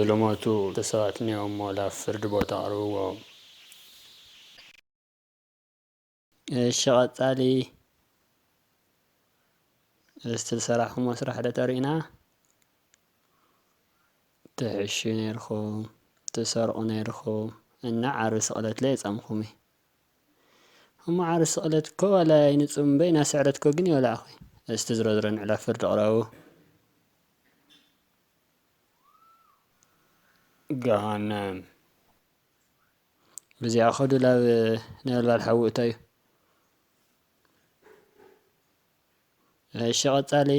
ዝሞቱ ሰባት እኒኦም እሞ ላብ ፍርዲ ቦታ ኣቕርብዎም። እሺ፣ ቀጻሊ። እስቲ ዝሰራሕኹሞ ስራሕ ዶ ተሪእና? ትሕሹ ነይርኹም፣ ትሰርቑ ነይርኹም፣ እና ዓርቢ ስቕለት ለየጻምኹም እዩ። እሞ ዓርቢ ስቕለት እኮ ዋላ ኣይንጹም እምበይ፣ እና ስዕረት እኮ ግን ይበላዕኹ። እስቲ ዝሮ ዝሮ ንዕላ ፍርዲ ቅረቡ። ገሃነም። ብዚኣ ኸዱ ላብ ነበልባል ሓዊ እተዩ። እሺ፣ ቀጻሊ።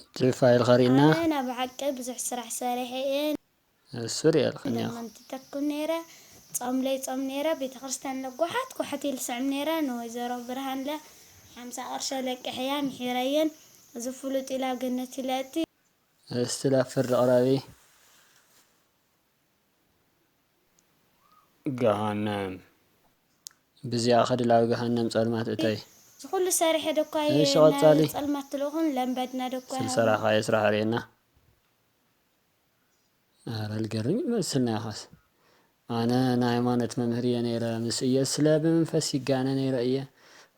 እቲ ፋይል ኸሪእና። ኣነ ናብ ሓቂ ብዙሕ ስራሕ ሰሪሐ እየ። እሱ ርእየልኽኒ ኢኹ። ለመንቲ ተኩም ነይረ፣ ጾም ለይ ጾም ነይረ፣ ቤተ ክርስቲያን ለጓሓት ጓሓት ኢል ስዕም ነይረ፣ ንወይዘሮ ብርሃን ለ ሓምሳ ቅርሸ ለቅሕያ ምሒረየን፣ እዚ ፍሉጥ ኢላ ገነት ይለእቲ። እስቲ ላብ ፍርዲ ቅረቢ። ገሃነም። ብዚኣ ኸዲ ላብ ገሃነም ጸልማት እተይ። እዚ ኩሉ ሰሪሐ ደኳ እሺ፣ ቀጻሊ። ጸልማት ትልእኹን ለምበድና ደኳ ስል ይኸውን። ሰራኻ እየ ስራሕ ርእየና። ኣረ ልገርም ይመስልና ኢኻስ። ኣነ ናይ ሃይማኖት መምህር እየ ነይረ። ምስ እየ ስለ ብመንፈስ ይጋነ ነይረ እየ።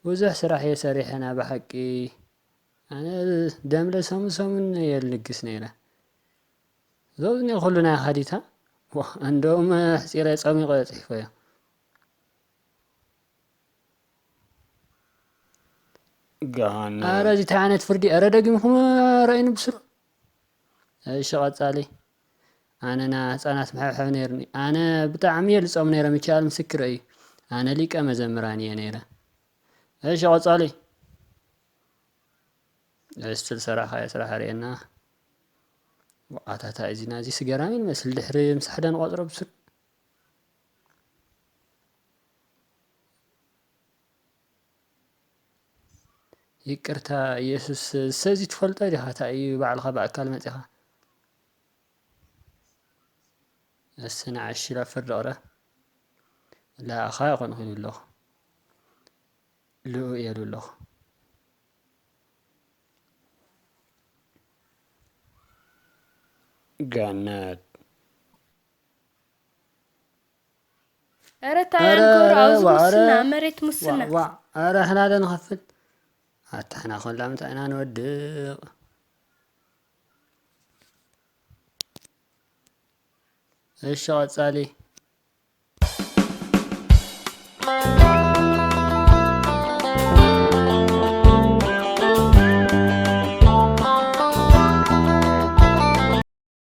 ብዙሕ ስራሕ እየ ሰሪሐ ናይ ብሓቂ። ኣነ ደም ለሰሙን ሰሙን እየ ልልግስ ነይረ። ዘውዝኒ ኩሉ ናይ ኻዲታ። ዋ፣ እንደውም ኣሕጺረ ጸሚቐ ጽሒፈዮ። ገሃነም። ኣረ፣ እዚ እንታይ ዓይነት ፍርዲ? ኣረ፣ ደጊምኩም ረእዩኒ ብስሩ። እሺ፣ ቀጻሊ። ኣነ ና ህጻናት ምሕብሐብ ነይርኒ። ኣነ ብጣዕሚ እየ ልጾም ነይረ፣ ሚካኤል ምስክር እዩ። ኣነ ሊቀ መዘምራን እየ ነይረ። እሺ፣ ቀጻሊ። እስትል ሰራኻ እየ ስራሕ ርእየና። ዋኣታታ እዚ ናዚ ስገራሚ ይመስል፣ ድሕሪ ምሳሕ ዶ ንቆጽሮ ብስሩ። ይቅርታ ኢየሱስ፣ ሰዚ ትፈልጦ ዲኻ? እንታይ እዩ ባዕልኻ ብኣካል መጺኻ? እስቲ ንዓሺ ላብ ፍርዲ ቅረ። ላኣኻ ይኾንኹ ኢሉ ኣለኹ። ልኡ ኢሉ ኣለኹ። ገነት። ኧረ ታውያን ኧረ፣ ኮር ኧረ፣ ኣብዚ ዋ፣ ኧረ፣ ሙስና፣ መሬት ሙስና። ዋ፣ ዋ፣ ኧረ ሕና ዶ ንኸፍል? ኣታ ሕና ኮን ላምንታይ ኢና ንወድቕ? እሺ፣ ቀጻሊ።